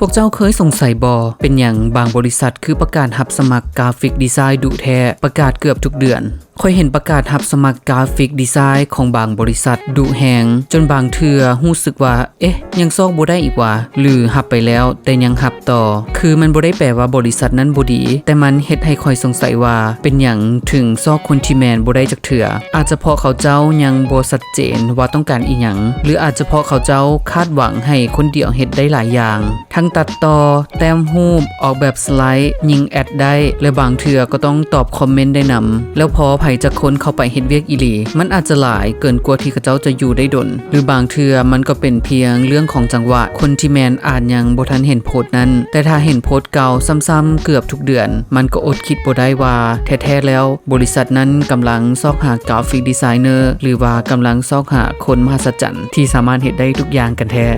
ພວກເຈົ້າເຄີຍສົງໄສບໍ່ ເປັນຫຍັງບາງບໍລິສັດຄືປະກາດຮັບສະໝັກກຣາຟິກດີໄຊດຸແທ້ ປະກາດເກືອບທຸກເດືອນ? ຂ້ອຍເຫັນປະກາດຮັບສະໝັກກຣາຟິກດີໄຊຂອງບາງບໍລິສັດດຸແຮງ ຈົນບາງເທື່ອຮູ້ສຶກວ່າ ເອະ ຍັງຊອກບໍ່ໄດ້ອີກຫວາ ຫຼື ຮັບໄປແລ້ວແຕ່ຍັງຮັບຕໍ່. ຄືມັນບໍ່ໄດ້ແປວ່າບໍລິສັດນັ້ນບໍ່ດີ, ແຕ່ມັນເຮັດໃຫ້ຂ້ອຍສົງໄສວ່າ ເປັນຫຍັງເຖິງຊອກຄົນທີ່ແມ່ນບໍ່ໄດ້ຈັກເທື່ອ. ອາດຈະເພາະເຂົາເຈົ້າຍັງບໍ່ຊັດເຈນວ່າຕ້ອງການອີ່ຫຍັງ ຫຼື ອາດຈະເພາະເຂົາເຈົ້າຄາດຫວັງໃຫ້ຄົນດຽວເຮັດໄດ້ຫຼາຍຢ່າງ, ທັງຕັດຕໍ່, ແຕ້ມຮູບ, ອອກແບບສະໄລ, ຍິງແອັດໄດ້ ແລະ ບາງເທື່ອກໍຕ້ອງຕອບຄອມເມັນໄດ້ນຳ. ແລ້ວພໍໃຜຈັກຄົນເຂົ້າໄປເຮັດວຽກອີ່ຫຼີ? ມັນອາດຈະຫຼາຍເກີນກວ່າທີ່ເຂົາເຈົ້າຈະຢູ່ໄດ້ດົນ. ຫຼື ບາງເທື່ອມັນກໍເປັນພຽງເລື່ອງຂອງຈັງຫວະ, ຄົນທີ່ແມ່ນອາດຍັງບໍ່ທັນເຫັນໂພສນັ້ນ, ແຕ່ຖ້າເຫັນໂພສເກົ່າຊ້ຳໆເກືອບທຸກເດືອນ, ມັນກໍອົດຄິດບໍ່ໄດ້ວ່າ ແທ້ໆແລ້ວ ບໍລິສັດນັ້ນກຳລັງຊອກຫາກຣາຟິກດີໄຊເນີ ຫຼືວ່າກຳລັງຊອກຫາຄົນມະຫັດສະຈັນທີ່ສາມາດເຮັດໄດ້ທຸກຢ່າງກັນແທ້.